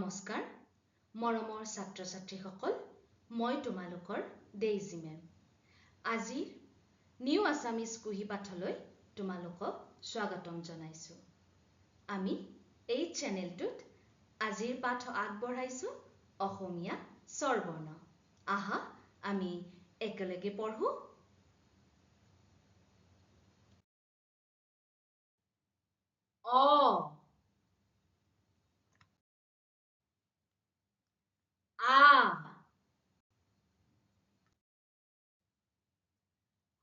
নমস্কাৰ মৰমৰ ছাত্ৰ ছাত্ৰীসকল, মই তোমালোকৰ ডেইজী মেম। আজিৰ নিউ আছামিজ কুঁহি পাঠলৈ তোমালোকক স্বাগতম জনাইছোঁ। আমি এই চেনেলটোত আজিৰ পাঠ আগবঢ়াইছোঁ অসমীয়া স্বৰবৰ্ণ। আহা আমি একেলগে পঢ়োঁ। অ, আ,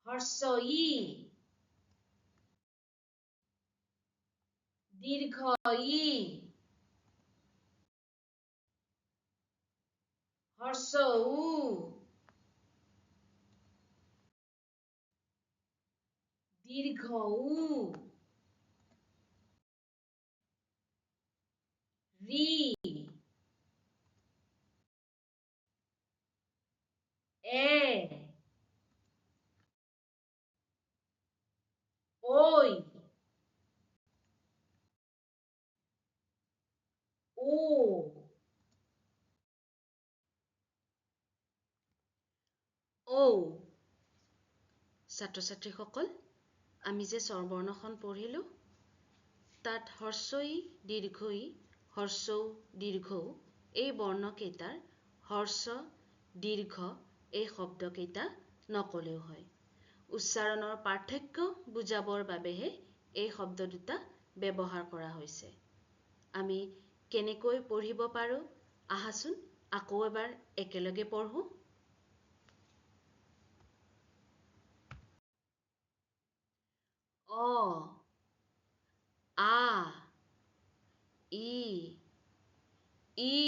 হ্ৰস্ব ই, দীৰ্ঘ ই, হ্ৰস্ব উ, দীৰ্ঘ উ, ঋ, এ, ঐ, ও। ঔ। ছাত্ৰ ছাত্ৰীসকল, আমি যে স্বৰবৰ্ণখন পঢ়িলোঁ, তাত হ্ৰস্ব ই, দীৰ্ঘ ই, হ্ৰস্ব উ, দীৰ্ঘ উ এই বৰ্ণকেইটাৰ হ্ৰস্ব দীৰ্ঘ এই শব্দকেইটা নকলেও হয়। উচ্চাৰণৰ পাৰ্থক্য বুজাবৰ বাবেহে এই শব্দ দুটা ব্যৱহাৰ কৰা হৈছে। আমি কেনেকৈ পঢ়িব পাৰোঁ, আহাচোন আকৌ এবাৰ একেলগে পঢ়োঁ। অ, আ, ই, ই,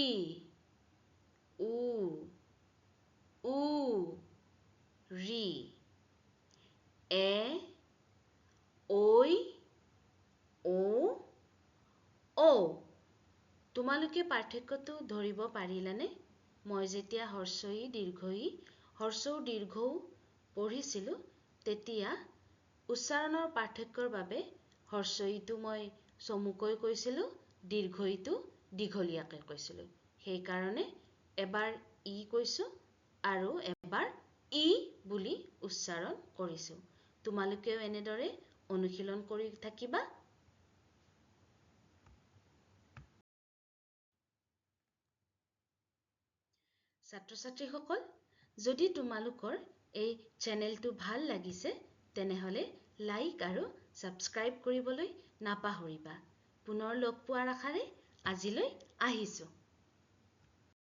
উ, উ, ঋ, এ, ঐ, ও, ঔ। তোমালোকে পাৰ্থক্যটো ধৰিব পাৰিলানে? মই যেতিয়া হ্ৰস্ব ই, দীৰ্ঘ ই, হ্ৰস্ব উ, দীৰ্ঘ উ পঢ়িছিলোঁ, তেতিয়া উচ্চাৰণৰ পাৰ্থক্যৰ বাবে হ্ৰস্ব ইটো মই চমুকৈ কৈছিলোঁ, দীৰ্ঘ ইটো দীঘলীয়াকৈ কৈছিলোঁ। সেইকাৰণে এবাৰ ই কৈছোঁ আৰু এবাৰ ই বুলি উচ্চাৰণ কৰিছোঁ। তোমালোকেও এনেদৰে অনুশীলন কৰি থাকিবা। ছাত্ৰ ছাত্ৰীসকল, যদি তোমালোকৰ এই চেনেলটো ভাল লাগিছে, তেনেহ'লে লাইক আৰু ছাবস্ক্ৰাইব কৰিবলৈ নাপাহৰিবা। পুনৰ লগ পোৱাৰ আশাৰে আজিলৈ আহিছোঁ।